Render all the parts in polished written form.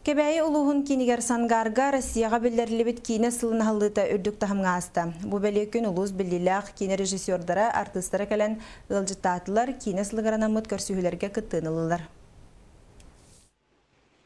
Кэбээйи улууһун киинигэр Сангаарга Россияҕа биллэриллибит киинэ сылын аһыллыыта үрдүк таһымҥа ааста. Бу бэлиэ күн улуус биллиилээх киинэ режиссердара, артыыстара кэлэн ыалдьыттаатылар, киинэ сылыгар анаммыт көрсүһүүлэргэ кыттыыны ыллылар.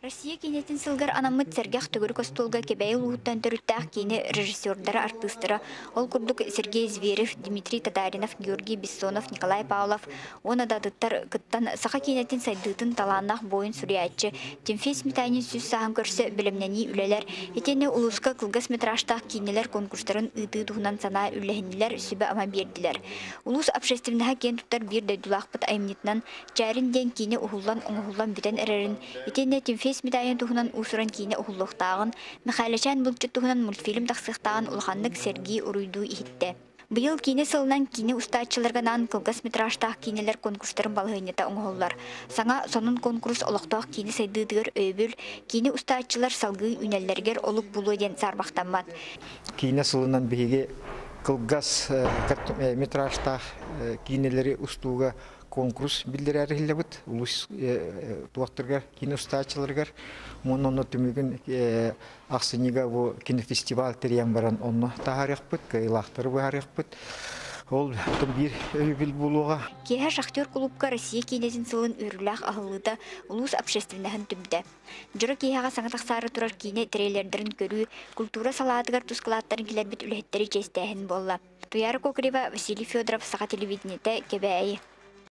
Россия киинэтин сылыгар анаммыт сэргэх төгүрүк остуолга Кэбээйи улууһуттан төрүттээх киинэ режиссердара, артыыстара, ол курдук Сергей Зверев, Дмитрий Татаринов, Георгий Бессонов, Николай Павлов уонна да атыттар кыттан саха киинэтин сайдыытын талааннаах буойун суруйааччы Тимофей Сметанин сүүс сааһын көрсө бэлэмнэнии үлэлэр итиэннэ улууска кылгас метражтаах киинэлэр конкурстарын ыытыы туһунан санаа үллэһиннилэр, сүбэ-ама биэрдилэр. Улуус общественноһа киэн туттар биир дойдулаахпыт айымньытынан Чээрин диэн киинэ уһуллан оҥоһуллан бүтэн эрэрин, итиэннэ Тимофей Сметанин туһунан уус-уран киинэ уһуллуохтааҕын, Михайлачаан булчут туһунан мультфильм тахсыахтааҕын улаханнык сэргии, уруйдуу иһиттэ. Быйыл киинэ сылынан киинэ устааччыларга анаан кылгас метражтаах киинэлэр конкурстарын балаһыанньата оҥоһуллар. Саҥа, сонун конкурс олохтоох киинэ сайдыытыгар өйөбүл, киинэ устааччылар салгыы үүнэллэригэр олук булуо диэн саарбахтаммат. Киинэ сылынан биһиги кылгас метражтаах киинэлэри устууга конкурс биллэрээри иһиллэбит улуус туохтарыгар киинэ устааччыларыгар уонна онно түмүгүн ахсынньыга бу кинофестиваль тэрийэн баран онно таһаарыахпыт, кыайыылаахтары быһаарыахпыт. Ол биир өйөбүл буолуоҕа. Киэһэ Шахтер кулуупка Россия киинэтин сылын үөрүүлээх аһыллыыта улуус общественноһын түмтэ. Дьоро киэһэҕэ саҥа тахсаары турар киинэ трейлердэрин көрүү, культура салаатыгар тус кылааттарын киллэрбит үлэһиттэри чиэстээһин буолла. Туйаара Кокорева, Василий Федоров, Саха телевидениетэ, Кэбээйи.